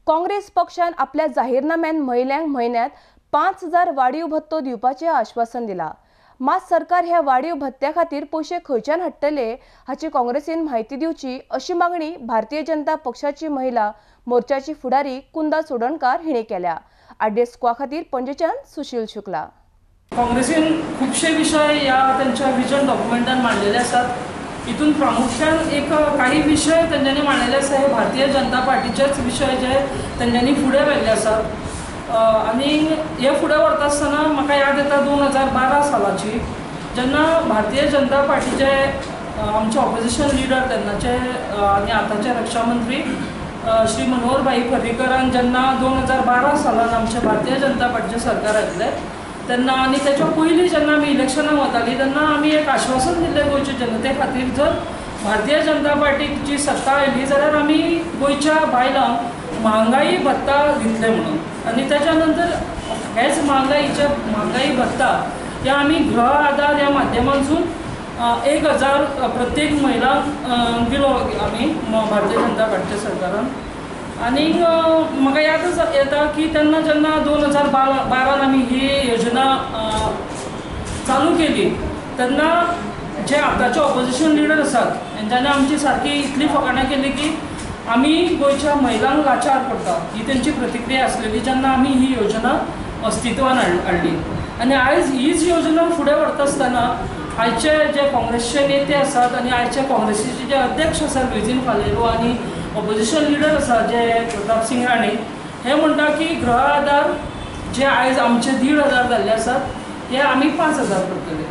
काँग्रेस पक्षान आपल्या जाहीरनाम्यान महिलांक म्हयन्यात 5,000 वाडीव भत्तो दिवपाचें आश्वासन दिला। मात सरकार ह्या वाडीव भत्त्या खातीर पयशे खंयच्यान हाडटले हाची काँग्रेसीन म्हायती दिवची अशी मागणी भारतीय जनता पक्षाची महिला मोर्चाची फुडारी कुंदा चोडणकार हिणे केल्या। आरडीएस स्क्वा खातीर पणजेच्यान सुशील शुक्ला। काँग्रेसीन खुबशे विशय ह्या तेंच्या विजन डॉक्युमेंटान मांडलेले आसात। हितून प्रामुख्यान एक काही विशय तेंच्यांनी मांडलेले आसा, हे भारतीय जनता पार्टीचेच विशय जे तेंच्यांनी फुडें व्हेल्ले आसात। आनी हे फुडें व्हरता आसतना म्हाका याद येता 2012 सालाची, जेन्ना भारतीय जनता पार्टीचे आमचे ऑपोजिशन लिडर तेन्नाचे आनी आतांचे रक्षा मंत्री श्री मनोहर भाई पर्रीकरान जेन्ना 2012 सालान आमचे भारतीय जनता पार्टीचें सरकार आयिल्लें तेन्ना आनी तेच्या पयलीं जेन्ना आमी इलेक्शनाक वतालीं तेन्ना आमी एक आश्वासन दिल्लें गोंयचे जनते खातीर, जर भारतीय जनता पार्टीची सत्ता आयली जाल्यार आमी गोंयच्या बायलांक म्हारगाई भत्ता दितले म्हणून। आनी तेच्या नंतर हेच म्हारगाई भत्ता ह्या आमी गृह आधार ह्या माध्यमांतसून 1,000 प्रत्येक महिलांक दिलो आमी भारतीय जनता पार्टीच्या सरकारान। आनी म्हाका यादच येता की तेन्ना जेन्ना 2012 आमी ही योजना चालू केली तेन्ना जे आतांचे ऑपोजिशन लिडर आसात तेंच्यांनी आमची सारकी इतली फकाणां केली की आमी गोंयच्या महिलांक लाचार करता, ही तेंची प्रतिक्रिया आसलेली जेन्ना आमी ही योजना अस्तित्वान हाडली। आनी आयज हीच योजना फुडें व्हरता आसतना आयचे जे काँग्रेसचे नेते आसात आनी आयचे काँग्रेसीचे जे अध्यक्ष आसात लुईझिन फालेरो आनी ऑपोजिशन लिडर आसा जे प्रताप सिंग राणे, हे म्हणटा की गृह आधार जे आयज आमचे 1,500 जाल्ले आसात हे आमी 5,000 करतले।